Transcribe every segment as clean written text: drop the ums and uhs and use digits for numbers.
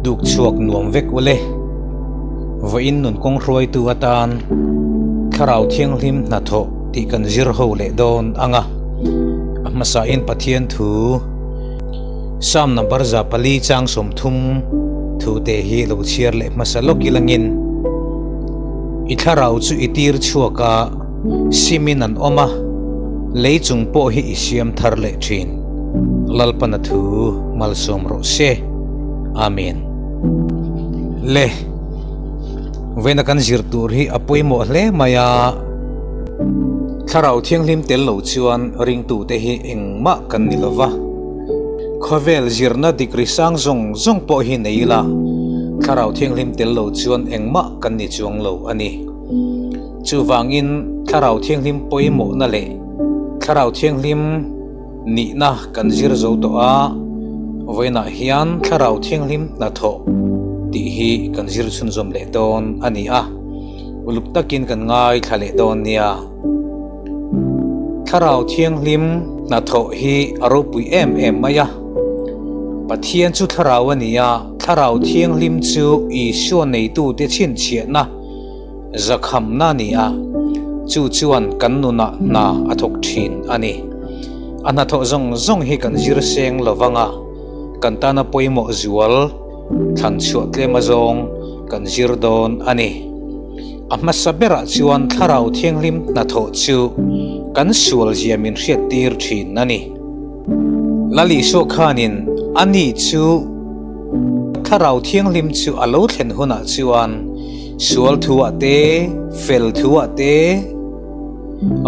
Tuk chhuak nuam vek ule. Vawiin nun kawng hruaitu atan Thlarau Thianghlim hnathawh tih kan zir ho leh dawn ang a. A hmasain Pathian thu Psalm number 4 chang 30 thu te hi lo chhiar leh hmasa lawk ilangin i thlarau chu i tir chhuak a, simin an awm a, lei chung pawh hi i siam thar leh thin. Lalpana thu malsawm rawh se. Amen. Le, vawiina kan zir tur hi a pawimawh hle mai a, Thlarau Thianghlim tel lo chuan ringtute hi engmah kan ni lo va. Khawvel zirna degree sang zawng zawng pawh hi nei ila, Thlarau Thianghlim tel lo chuan engmah kan ni chuang lo a ni. Chuvangin Thlarau Thianghlim pawimawhna leh Thlarau Thianghlim nihna kan zir zo tawh a, vawiinah hian Thlarau Thianghlim hnathawh tih hi kan zir chhunzawm leh dawn a ni a, uluk takin kan ngaithla leh dawn nia. Thlarau Thianghlim hnathawh hi a ropui em em mai a. Pathian chu Thlarau a ni a, Thlarau Thianghlim chu Isua neitute chhinchhiahna, zakhamna a ni a, chu chuan kan nunah hna a thawk thin a ni. A hnathawh zawng zawng hi kan zir seng lo vang a, kan tana pawimawh zual thlan chhuah tlem azawng kan zir dawn a ni. A hmasa berah chuan Thlarau Thianghlim hnathawh chu kan sual zia min hriattir thin a ni. Lal Isua khanin ani chu Thlarau Thianghlim chu a lo thlen hunah chuan sual thuah te, fel thuah te,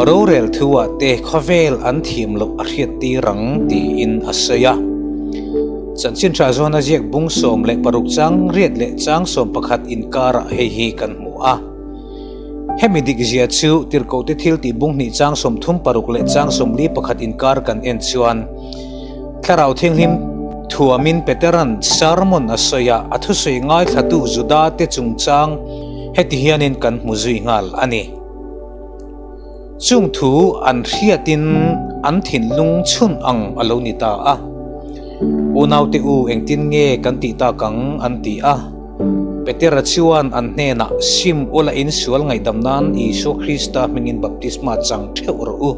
rorel thuah te khawvel an thiam loh a hriattir ang tiin a sawi a. Chanchin tha zawn a ziak bung 16 chang riat leh chang 11 inkarah hei hi kan hmu a. Hemi dik zia chu Tirhkohte thil tih bung hnih chang 36 leh chang 41 inkar kan en chuan Thlarau Thianghlim thuamin Peteran sermon a sawi a, a thusawi ngaithlatu Juda te chungchang heti hianin kan hmu zui nghal a ni. Chung thu an hriatin an thinlung chhun ang a lo ni ta a. Unaute u engtin nge kan tih tak ang an ti a. Petera chuan an hnenah sim ula insual ngaihdam nan Isua Krista hmingin baptisma chang theuh rawh u.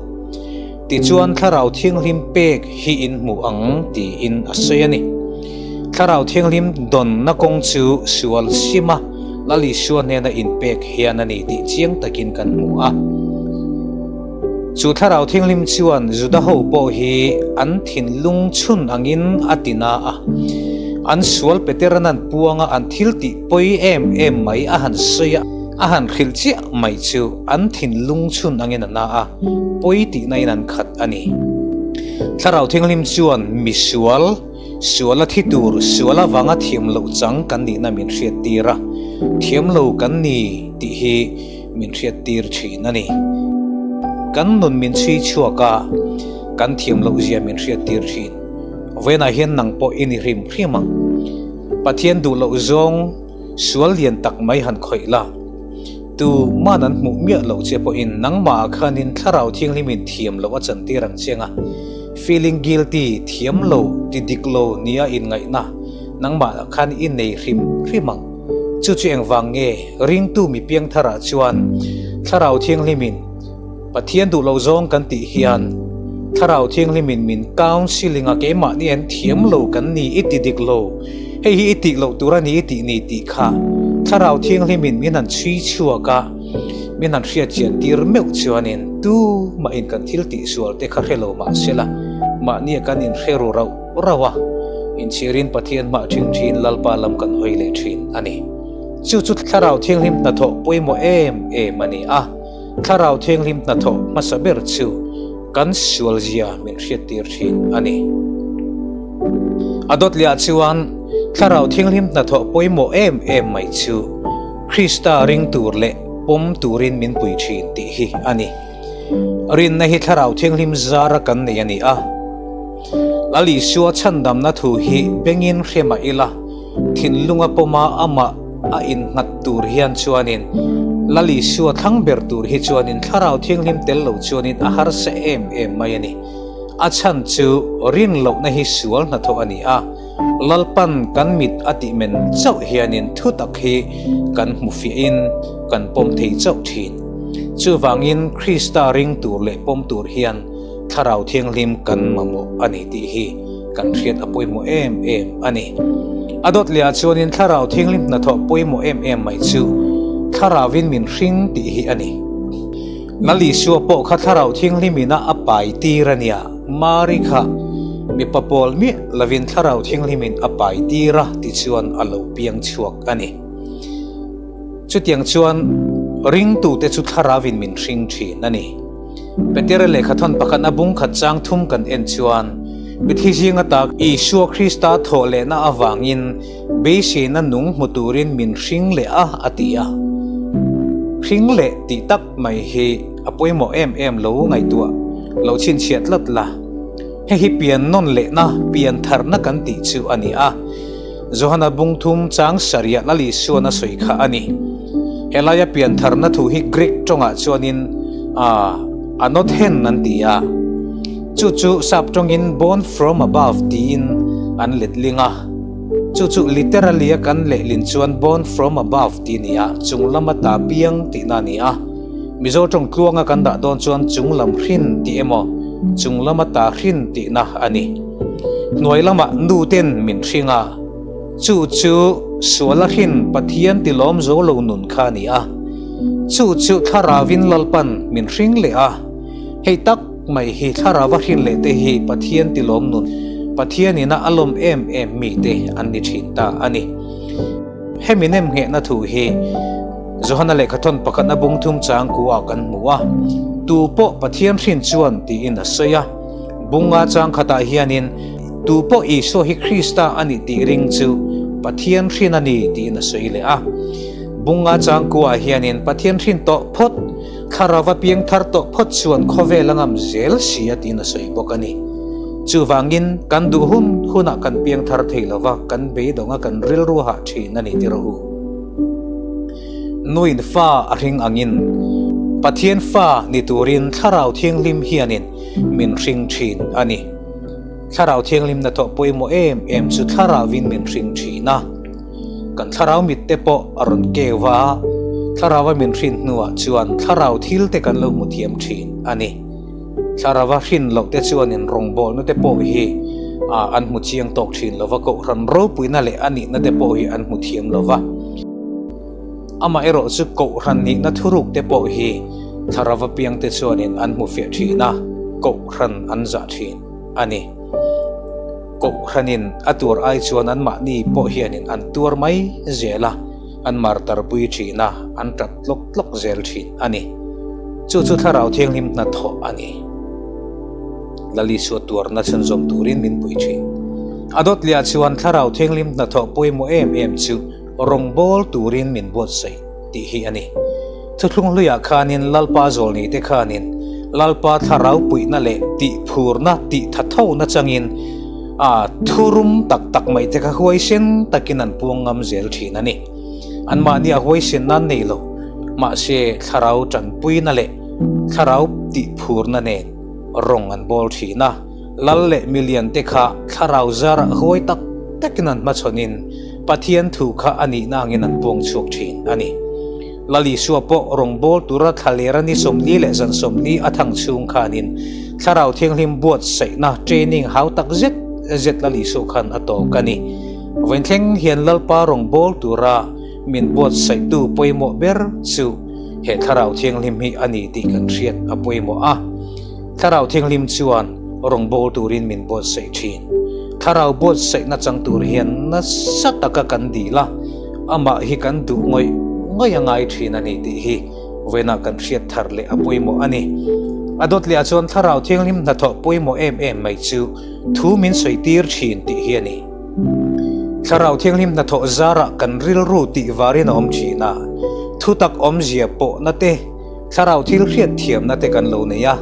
Tichuan Thlarau Thianghlim pek hi in hmu ang tiin a sawi a ni. Thlarau Thianghlim dawnna kawng chu sual sima Lal Isua hnena inpek hian a ni tih chiang takin kan hmu a. Chu Thlarau Thianghlim chuan Juda ho pawh hi an thinlung chhun angin a ti na a. An sual Peteran an puanga an thil tih pawi em em mai a han sawi a, a han hrilh chiah mai chu an thinlung chhun angin a na a, pawi tihna in an khat a ni. Thlarau Thianghlim chuan misual, suala thi tur, sual avanga thiam loh chang kan nihna min hriattir a, thiam lo kan ni tih hi min hriattir thin a ni. Kan nun min chhui chhuak a, kan thiam loh zia min hriattir thin. Vawiinah hian nang pawh i ni hrim hrim ang. Pathian duh loh zawng sual lian tak mai han khawih la. Tu man an hmuh miah loh che pawhin nangmahah khanin Thlarau Thianghlimin thiam loh a chantir ang chiang a. Feeling guilty, thiam lo, ti dik lo nia inngaihna nangmahah khan i nei hrim hrim ang. Chu chu engvang nge ringtu mi piangtharah chuan Thlarau Thianghlimin Pathian duh loh zawng kan tih hian Thlarau Thianghlimin min counselling a keimahni an thiam lo kan ni i ti dik lo, hei hi i tih loh tur a ni i tih ni tih kha Thlarau Thianghlimin min han chhui chhuak a, min han hriat chian tir meuh chuanin tumahin kan thil tih sual te kha hre lo mah sela mahnia kan inhre ru rauh rauh a, inchhirin Pathian hmah thin thin Lalpa lam kan hawi leh thin a ni. Chu chu Thlarau Thianghlim hnathawh pawimawh em em a ni a. Thlarau Thianghlim hnathawh hmasa ber chu kan sualzia min hriattir thin a ni. A dawtliah chuan Thlarau Thianghlim hnathawh pawimawh em em mai chu Krista ring tur leh pawm turin min pui thin tih hi a ni. Rinna hi Thlarau Thianghlim zara kan nei a ni a. Lal Isua chhandamna thu hi bengin hre mah ila, Thinlunga pawma amah a innghat tur hian chuanin Lal Isua thlang ber tur hi chuanin Thlarau Thianghlim tel lo chuanin a harsa em em mai a ni. A chhan chu rin lohna hi sual hnathawh a ni a. Lalpan kan mit a tih men chauh hianin thutak hi kan hmu fiahin kan pawm thei chauh thin. Chuvangin Krista ring tur leh pawm tur hian Thlarau Thianghlim kan mamawh a ni tih hi kan hriat a pawimawh em em a ni. A dawt lehah chuanin Thlarau Thianghlim hnathawh pawimawh em em mai chu Thlarauvin min hring tih hi a ni. Lal Isua pawh kha Thlarau Thianghlim ina a pai tir a nia, Mari kha mipa pawl miah lovin Thlarau Thianghlimin a pai tir a tichuan a lo piang chhuak a ni. Chutiang chuan ringtute chu Thlarauvin min hring thin a ni. Petera lehkhathawn pakhatna bung khat chang thum kan en chuan mithi zinga tak Isua Krista thawh lehna avangin beiseina nung hmu turin min hring leh a a ti a. Hring leh tih tak mai hi a pawimawh em em lo ngaihtuah lo chhinchhiah tlat la. Hei hi pian nawn lehna, pian tharna kan tih chu a ni a. Johana bung thum chang sariah Lal Isuan a sawi kha a ni. Helaia pian tharna thu hi Greek tawngah chuanin anothen an ti a. Chu chu sap tawngin born from above tiin an letling a. Chu chu literally a kan lehlin chuan born from above tih a ni a, chung lama ta piang tihna a ni a. Mizo tawng tluanga kan dah dawn chuan chung lam hrin tih emaw, chung lama ta hrin tihna a ni. Hnuai lamah nu ten min hring a, chu chu suala hrin Pathian tilawm zo lo nun kha a ni a. Chu chu Thlarauvin Lalpan min hring leh a, hei tak mai hi Thlarauva hrin leh te hi Pathian tilawm nun, Pathianina a lawm em em mite an ni thin ta a ni. Hemi nem nghehna thu hi Johana lehkhathawn pakhatna bung thum chang kuah kan hmu a, Tu pawh Pathian hrin chuan tiin a sawi a. Bunga chang khatah hianin tu pawh Isua hi Krista a nih tih ring chu Pathian hrin a ni tiin a sawi leh a. Bunga chang kuah hianin Pathian hrin tawh phawt, Thlarauva piang thar tawh phawt chuan khawvel a ngam zel si a tiin a sawi bawk a ni. Chuvangin kan duh hun hunah kan piang thar thei lova, kan beidawng a, kan rilru hah thin a ni ti rawh u. Nuin fa a hring angin Pathian fa ni turin Thlarau Thianghlim hianin min hring thin a ni. Thlarau Thianghlim hnathawh pawimawh em em chu Thlarauvin min hring thin a. Kan thlarau mit te pawh a rawn keu a, Thlarauva min hrin hnuah chuan thlarau thil te kan lo hmu thiam thin a ni. Thlarauva hrin loh te chuanin rawngbawlna te pawh hi an hmu chiang tawk thin lo va, kohhran ropuina leh a nihna te pawh hi an hmu thiam lo va. Amaherawh chu kohhran nihna thuruk te pawh hi Thlarauva piangte chuanin an hmu fiah thin a, kohhran an zah thin a ni. Kohhranin a tuar ai chuan anmahni pawh hianin an tuar mai zel a, an martarpui thin a, an tat tlawk tlawk zel thin a ni. Chu chu Thlarau Thianghlim hnathawh a ni. Lal Isua tuarna chhunzawm turin min pui thin. A dawt lehah chuan Thlarau Thianghlim hnathawh pawimawh em em chu Rawngbâwl turin min buatsaih tih hi a ni. Thuthlung hluiah khanin Lalpa zawlnite khanin Lalpa thlarau puihna leh tihphurna tih thathona changin a thurum tak tak mai te kha huaisen takin an puang ngam zel thin a ni. Anmahni a huaisen nan nei lo, mahse thlarau tanpuina leh thlarau tihphurna nen rawng an bawl thin a. Lal leh milian te kha thlarau zarah huai tak takin an hmachhawnin Pathian thu kha a nihna angin an puang chhuak thin a ni. Lal Isua pawh rawngbâwl tura thlalera ni 40 leh zan 40 a thang chhung khanin Thlarau Thianghlim buatsaihna training hau tak zet zet Lal Isua khan a tawk a ni. Vawiin thleng hian Lalpa rawngbâwl tura min buatsaihtu pawimawh ber chu he Thlarau Thianghlim hi a ni tih kan hriat a pawimawh a. Thlarau Thianghlim chuan rawngbâwl turin min buatsaih thin. Thlarau buatsaihna chang tur hian nasa taka kan dil a, amah hi kan duh ngawih ngawih a ngai thin a ni tih hi vawiinah kan hriat thar leh a pawimawh a ni. A dawt lehah chuan Thlarau Thianghlim hnathawh pawimawh em em mai chu thu min sawi tir thin tih hi a ni. Thlarau Thianghlim hnathawh zarah kan rilru tih varin a awm thin a, thutak awmzia pawhna te, Thlarau thil hriat thiamna te kan lo nei a,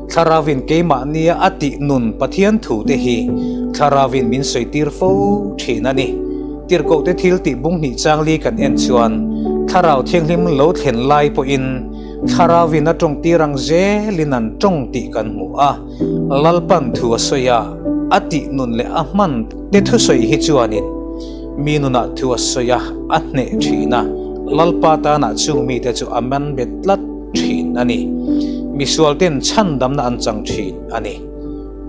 Thlarauvin keimahnia a tih nun Pathian thu te hi Thlarauvin min sawitir fo thin a ni. Tirhkohte thil tih bung hnih changli kan en chuan Thlarau Thianghlim lo thlen lai pawhin Thlarauvin a tawngtir ang zelin an tawng tih kan hmu a, Lalpan thu a sawi a. a tih nun leh a hman te thusawi hi chuanin mi nunah thu a sawi a, a hneh thin a, Lalpa tanah chung mite chu a man bet tlat thin a ni. Misualten chhandamna an chang thin a ni.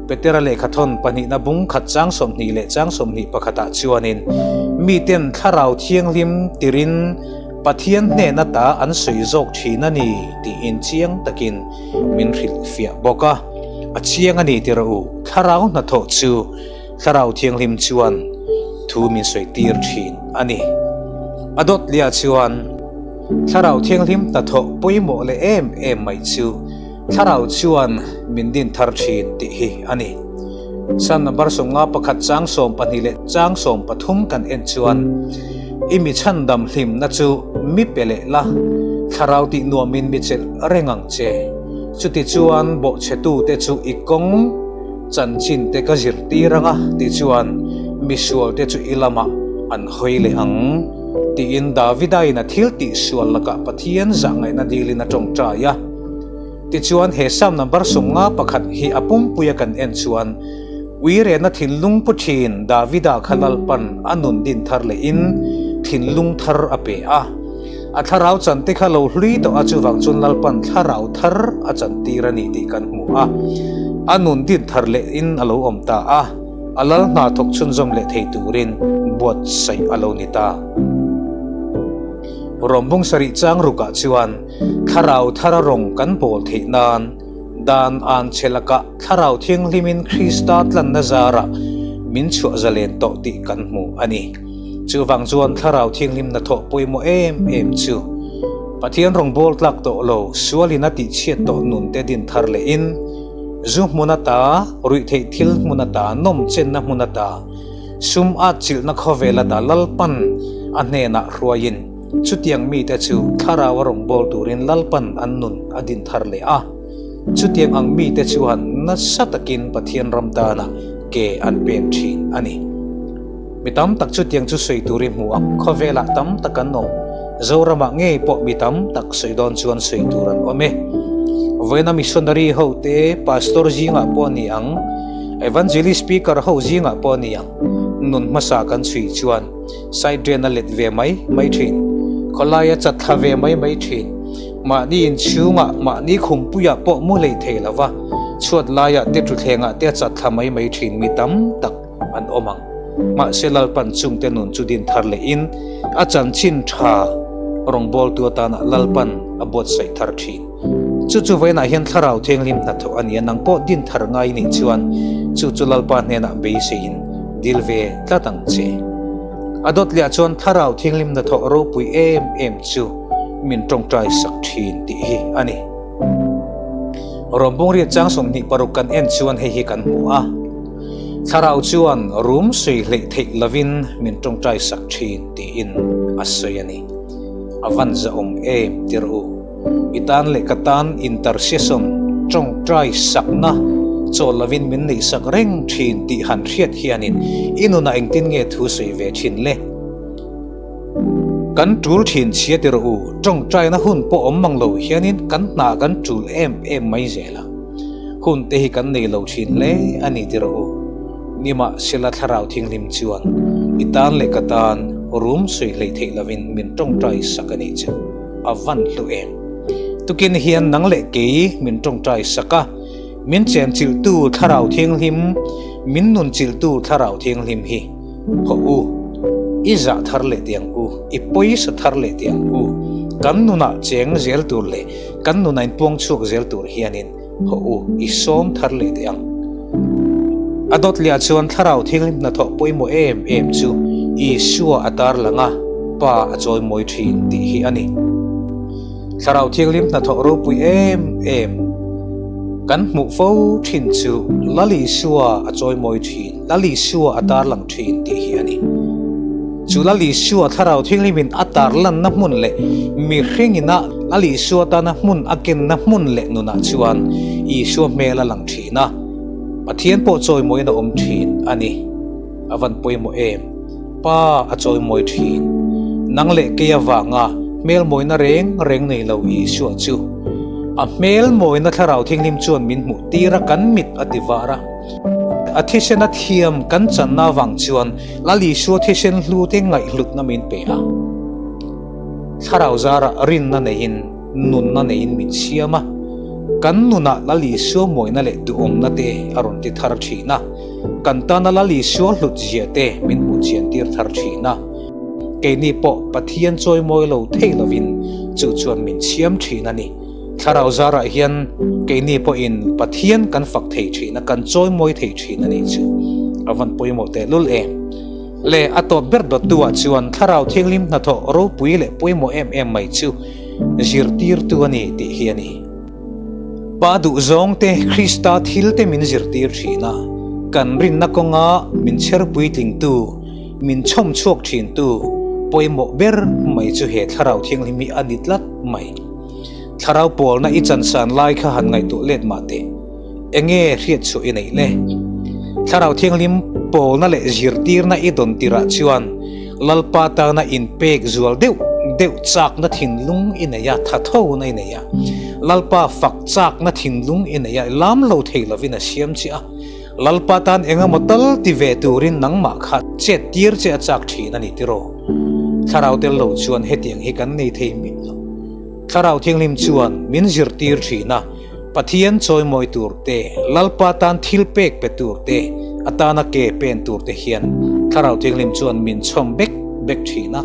Petera lehkhathawn pahnihna bung khat chang 20 leh chang 21 ah chuanin miten Thlarau Thianghlim tirin Pathian hnen ata an sawi zawk thin a ni tiin chiang takin min hrilhfiah bawk a. A chiang a ni ti rawh u, Thlarau hnathawh chu Thlarau Thianghlim chuan thu min sawi tir thin a ni. A dawt liah chuan Thlarau Thianghlim hnathawh pawimawh leh em em mai chu Thlarau chuan min din thar thin tih hi a ni. Psalm number 51 chang 12 leh chang 13 kan en chuan, I mi chhandam hlimna chu mi pe leh la, thlarau tih nuamin mi chelh reng ang che. Chutichuan bawhchhetute chu i kawng chanchinte ka zirtir ang a, tichuan misualte chu i lamah an hawi leh ang, tiin Davida-in a thil tihsual lakah Pathian zahngaihna dilin a tawngtai a. Tichuan, he Psalm number 51 hi a pumpuia kan en chuan, Uirena thinlung pu thin Davida kha Lalpan a nun din thar lehin thinlung thar a pe a. A thlarau chante kha lo hlui tawh a, chuvang chuan Lalpan thlarau thar a chantir a ni tih kan hmu a. A nun din thar lehin a lo awm ta a, a lal hna thawk chhunzawm leh thei turin buatsaih a lo ni ta. Rawmbung sarih chang rukah chuan, Thlarau thara rawng kan bawl theih nan dan an che lakah Thlarau Thianghlimin Krista tlanna zarah min chhuah zalen tawh tih kan hmu a ni. Chuvang chuan Thlarau Thianghlim hnathawh pawimawh em em chu Pathian rawng bawl tlak tawh lo sualin a tihchhiat tawh nun te din thar lehin zu hmun ata, ruihtheih thil hmun ata, nawmchenna hmun ata, sum atchilhna khawvel ata Lalpan a hnenah hruaiin, Chutiang mite chu thlarau a rawngbâwl turin Lalpan an nun a din thar leh a. Chutiang ang mite chuan nasa takin Pathian ram tana ke an pên ṭhin a ni. Mi tam tak chutiang chu sawi tur i hmu ang. Khawvelah tam tak an awm. Zoramah ngei pawh mi tam tak sawi dawn chuan sawi tur an awm e. Vawiina missionary hote, pastor zingah pawh a ni ang, evangelist speaker ho zingah pawh a ni ang, nun hmasa kan chhui chuan, Side drain a let ve mai mai thin. Khawlaia chat thla ve mai mai thin. Mahni inchhungah, mahni khumpuiah pawh mu hlei thei lo va, chhuat laiah te thutthlengah te a chat thla mai mai thin mi tam tak an awm ang. Mahse Lalpan chungte nun chu din thar lehin a chanchin tha rawngbawltu atana Lalpan a buatsaih thar thin. Chu chu vawiinah hian Thlarau Thianghlim hnathawh a ni a, nang pawh din thar ngai nih chuan chu chu Lalpa hnenah beiseiin dil ve tlat ang che. A dawt leh ah chuan Thlarau Thianghlim hnathawh ropui em em chu min tawngtai sak thin tih hi a ni. Rawmbung riat chang 26 kan en chuan hei hi kan hmu a, Thlarau chuan rum sawi hleih theih lovin min tawngtai sak thin tiin a sawi a ni. A van zahawm em tir u. I tan leh ka tan intercession, tawngtai sakna, chawl lovin min neih sak reng thin tih han hriat hianin i nunah engtin nge thu sawi ve thin le? Kan tul thin chhia ti rawh u, tawngtaina hun pawh awm mang lo hianin kan hna kan tul em em mai zel a. Hun te hi kan nei lo thin hle a ni ti rawh u. Nimahsela Thlarau Thinghlim chuan i tan leh ka tan rum sawi hleih theih lovin min tawngtai sak a nih chu. A van hlu em? Tukin hian nang leh kei min tawngtai sak a, min chenchilhtu Thlarau Thianghlim, min nunchilhtu Thlarau Thianghlim hi hawh u, i zah thar leh teh ang u, i pawisa thar leh teh ang u, kan nunah cheng zel tur leh kan nunah inpuang chhuak zel tur hianin hawh u, i sawm thar leh teh ang. A dawt leh ah chuan Thlarau Thianghlim hnathawh pawimawh em em chu Isua a tarlang a, Pa a chawimawi thin tih hi a ni. Thlarau Thianghlim hnathawh ropui em em kan hmuh fo thin chu Lal Isua a chawimawi thin, Lal Isua a tarlang thin tih hi a ni. Chu Lal Isua Thlarau Thianghlimin a tarlanna hmun leh mihringina Lal Isua tana hmun a kenna hmun leh nunah chuan Isua hmel a lang thin a, Pathian pawh chawimawiin a awm thin a ni. A van pawimawh em? Pa a chawimawi thin. Nang leh kei avanga hmelmawina reng reng nei lo Isua chu a hmelmawina Thlarau Thianghlim chuan min hmuh tir a, kan mit a ti var a. a thisena thiam kan channa avang chuan Lal Isua thisen hlu te ngaihhlutna min pe a. Thlarau zarah rinna neiin nunna neiin min siam a. Kan nunah Lal Isua mawina leh duhawmna te a rawn ti thar thin a. Kan tana Lal Isua hlut zia te min hmuh chian tir thar thin a. Keini pawh Pathian chawimawi lo thei lovin chu chuan min siam thin a ni. Thlarau zarah hian keini pawhin Pathian kan fak thei thin a, kan chawimawi thei thin a nih chu a van pawimawh tehlul em. Le a tawp ber dawttu ah chuan Thlarau Thianghlim hnathawh ropui leh pawimawh em em mai chu zirtirtu a ni tih hi a ni. Pa duhzawng te Krista thil te min zirtir thin a, kan rinna kawnga min chher puitlingtu, min chhawm chhuak thintu pawimawh ber mai chu he Thlarau Thianghlim hi a ni tlat mai. Thlarau pawlna i chansan lai kha han ngaihtuah let mah teh. Enge hriat chhuah i neih le? Thlarau Thianghlim pawlna leh zirtirna i dawn tirah chuan Lalpa tana inpek zual deuh deuh chakna thinlung i nei a, thathona i nei a. Lalpa fak chakna thinlung i nei a, lam lo thei lovin a siam che a. Lalpa tan engemaw tal ti ve turin nangmah kha chet tir che a chak thin a ni tiraw? Thlarau tel lo chuan hetiang hi kan nei thei miah lo. Thlarau Thianghlim chuan min zirtir thin a, Pathian chawimawi tur te, Lalpa tan thil pek pe tur te, a tana ke pen tur te hian Thlarau Thianghlim chuan min chhawm bek bek thin a.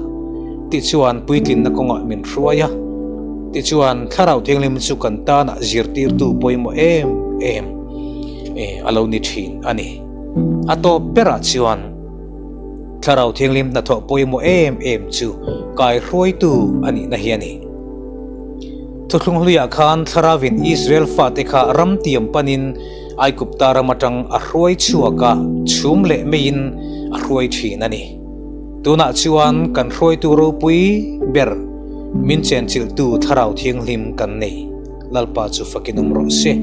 Tichuan puitlinna kawngah min hruai a. Tichuan Thlarau Thianghlim chu kan tana zirtirtu pawimawh em em. a lo ni thin a ni. A tawp berah chuan Thlarau Thianghlim hnathawh pawimawh em em chu kaihruaitu a nihna hi a ni. Thuthlung hluiah khan Thlarauin Israel fate kha ram tiam panin Aigupta ram atang a hruai chhuak a, chhum leh meiin a hruai thin a ni. Tunah chuan kan hruaitu ropui ber min chenchilhtu Thlarau Thianghlim kan nei. Lalpa chu fakin awm rawh se.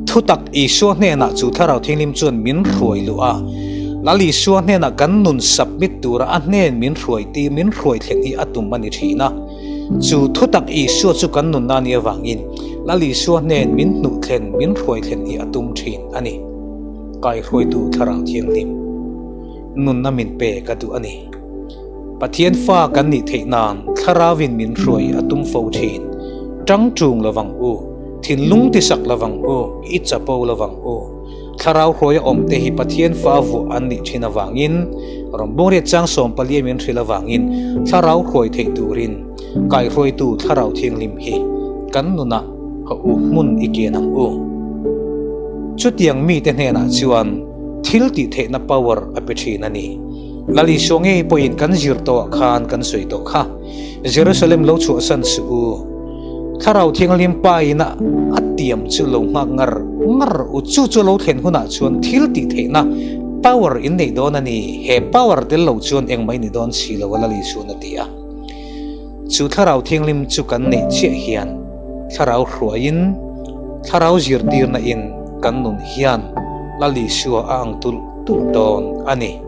Thutak Isua hnenah chu Thlarau Thianghlim chuan min hruai luh a, Lal Isua hnenah kan nun submit tura a hnen min hruai ti min hruai thleng hi a tum a ni thin a. Chu thutak Isua chu kan nunna nih avangin Lal Isua hnen min hnuh thlen min hruai thlen hi a tum thin a ni. Kaihruaitu Thlarau Thianghlim nunna min pe ka duh a ni. Pathian fa kan nih theih nan Thlarauin min hruai a tum fo thin. Tang tung lovang u, thinlung tisak lovang u, i chapo lovang u. Thlarau hruaia awm te hi Pathian fa vuah an nih thin avangin, rawngbawng riat chang 14 min hrilh avangin Thlarau hruai theih turin kaihruaitu Thlarau Thianghlim hi kan nunah ka u hmun i ken ang u. Chutiang mite hnenah chuan thil tih theihna power a pe thin a ni. Lal Isua ngei pawhin kan zir tawhah khan kan sawi tawh kha, Jerusalem lo chhuahsan suh u, Thlarau Thianghlim Pa ina a tiam chu lo nghak ngar ngar u, chu chu lo thlen hunah chuan thil tih theihna, power, in nei dawn a ni, he power tel lo chuan engmah i ni dawn si lo a Lal Isua'n a ti a. Chu Thlarau Thianghlim chu kan neih chiah hian Thlarau hruaiin, Thlarau zirtirna in kan nun hian Lal Isua a ang tulh tulh dawn a ni.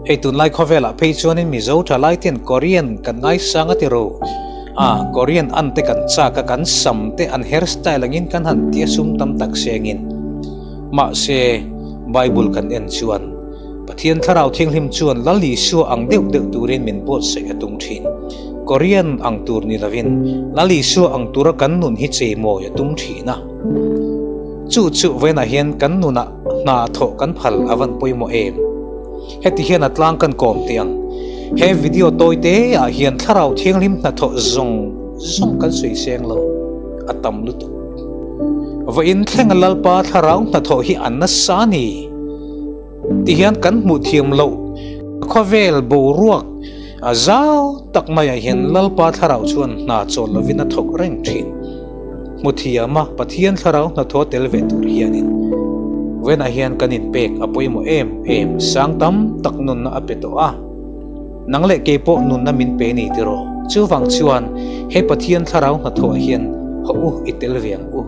Hei tunlai khawvelah phei chuanin Mizo thalai ten Korean kan ngaisang a ti ro. A, Korean an te kan chak a, kan sam te an hair style angin kan han tia sum tam tak sengin. Mahse, Bible kan en chuan Pathian Thlarau Thianghlim chuan Lal Isua ang deuh deuh turin min buatsaih a tum thin. Korean ang tur ni lovin Lal Isua ang tura kan nun hi cheimawi a tum thin a. Chu chu vawiinah hian kan nunah hna thawh kan phal a van pawimawh em? Heti hian a tlang kan kawm teh ang. He video tawi te ah hian Thlarau Thianghlim hnathawh zawng zawng kan sawi seng lo a tam lutuk. Vawiin thlenga Lalpa Thlarau hnathawh hi a nasa a ni. Tihian kan hmuh thiam loh khawvel boruak a zau tak maiah hian Lalpa Thlarau chuan hna chawl lovin a thawk reng thin. Hmu thiama Pathian Thlarau hnathawh tel ve tur hianin vawiinah hian kan inpek a pawimawh em em sang tam tak nunna a pe tawh a. Nang leh kei pawh nunna min pe ni tiraw? Chuvang chuan he Pathian Thlarau hnathawhah hian haw u i tel ve ang u.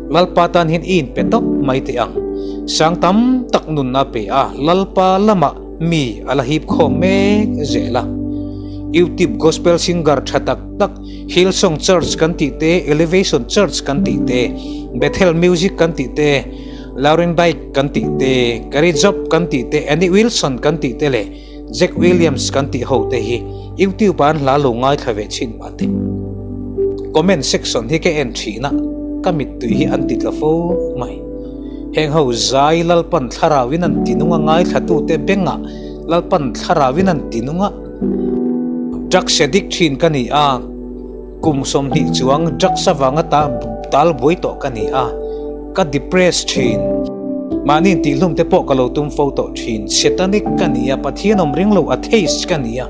Lalpa tan hian i inpe tawp mai teh ang. Sang tam tak nunna pe a, Lalpa lamah mi a la hip khawm mek zel a. YouTube Gospel singer tha tak tak, Hillsong Church kan tih te, Elevation Church kan tih te, Bethel Music kan tih te, Lauren Dyke kan tih te, Gary Job kan tih te, Annie Wilson kan tih te leh Jack Williams kan tih ho te hi YouTube ah an hla lo ngaithla ve thin mah teh. Comment section hi ka en thin a, ka mittui hi an ti tla fo mai. Heng ho zai Lalpan thlarauin an ti nung a ngaithlatute bengah Lalpan thlarauin an ti nung a. Drugs addict thin ka ni a, kum 20 chuang drugs avanga tal buai tawh ka ni a, ka depress thin. Mahni intihhlum te pawh ka lo tum fo tawh thin. Satanic ka ni a, Pathian awm ring lo atheist ka ni a,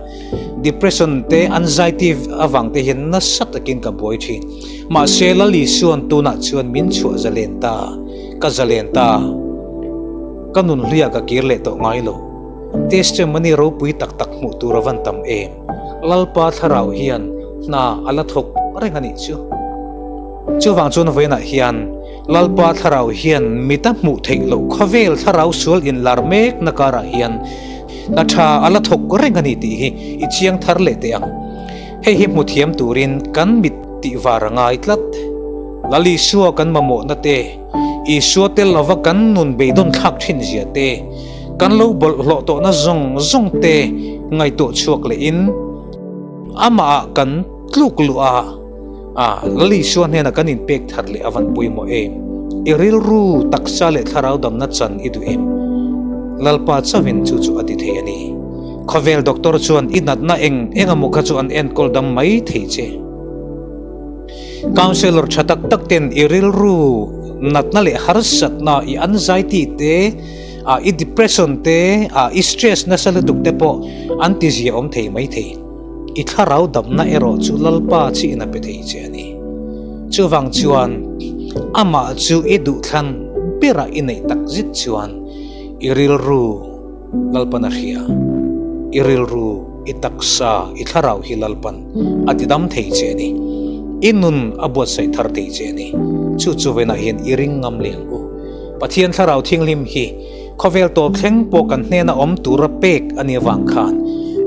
depression te anxiety avang te hian nasa takin ka buai thin. Mahse Lal Isuan tunah chuan min chhuah zalen ta, ka zalen ta. Ka nun hluiah ka kir leh tawh ngai lo. Testimony ropui tak tak hmuh tur a van tam em. Lalpa thlarau hian hna a la thawk reng a nih chu. Chuvang chuan vawiinah hian Lalpa thlarau hian mit a hmuh theih loh khawvel thlarau sual inlar mekna karah hian hna tha a la thawk reng a ni tih hi i chiang thar leh teh ang. Hei hi hmu thiam turin kan mit tih var a ngai tlat. Lal Isua kan mamawhna te, Isua tel lova kan nun beidawn thlak thin zia te, kan lo bawlhhlawh tawhna zawng zawng te ngaihtuah chhuak lehin amahah kan tluk luh a, a Lal Isua hnenah kan inpek thar leh a van pawimawh em? I rilru, taksa leh thlarau damna chan i duh em? Lalpa chauhin chu chu a ti thei a ni. Khawvel doctor chuan i natna eng eng emaw kha chu an enkawl dam mai thei che. Counsellor tha tak tak ten i rilru natna leh harsatna, i anxiety te, ah i depression te, ah i stress nasa lutuk te pawh an ti zia awm thei mai thei. I thlarau damna erawh chu Lalpa chiin a pe thei che a ni. Chuvang chuan amah chu i duhthlan berah i neih tak zet chuan i rilru Lalpan a hria. I rilru, i taksa, i thlarau hi Lalpan a ti dam thei che a ni. I nun a buatsaih thar thei che a ni. Chu chu vawiinah hian i ring ngam leh ang u. Pathian Thlarau Thianghlim hi khawvel tawp thleng pawh kan hnena awm tura pek a nih avang khan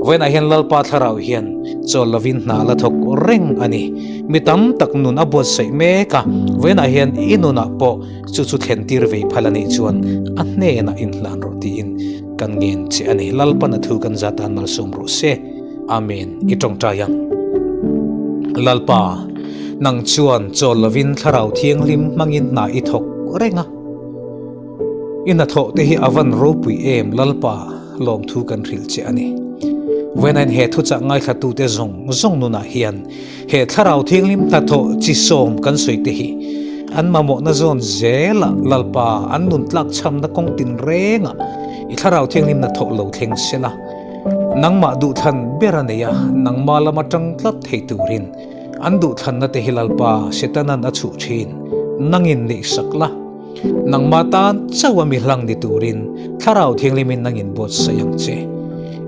vawiinah hian Lalpa Thlarau hian chawl lovin hna la thawk reng a ni. Mi tam tak nun a buatsaih mek a, vawiinah hian i nunah pawh chu chu thlen tir vei phal a nih chuan a hnenah inhlan rawh tiin kan ngen che a ni. Lalpan a thu kan zat tan malsawm rawh se. Amen. I tawngtai ang. Lalpa, nang chuan chawl lovin Thlarau Thianghlim hmangin hna i thawk reng a. I hnathawh te hi a van ropui em Lalpa, lawmthu kan hrilh che a ni. Vawiinain he thuchah ngaithlatute zawng zawng nunah hian he Thlarau Thianghlim hnathawh chi sawm kan sawi te hi an mamawhna zawn zelah Lalpa an nun tlakchhamna kawng tinrengah i Thlarau Thianghlim hnathawh lo thleng sela. Nangmah duhthlan ber a nei a, nangmah lam atang tlat thei turin an duhthlanna te hi Lalpa Setanan a chhuh thin. Nangin neihsak la, nangmah tan chauh a mi hlang ni turin Thlarau Thianghlimin nangin buatsaih ang che.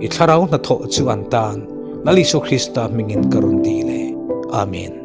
I Thlarau hnathawh chu an tan Lal Isua Krista hmingin ka rawn dil e. Amen.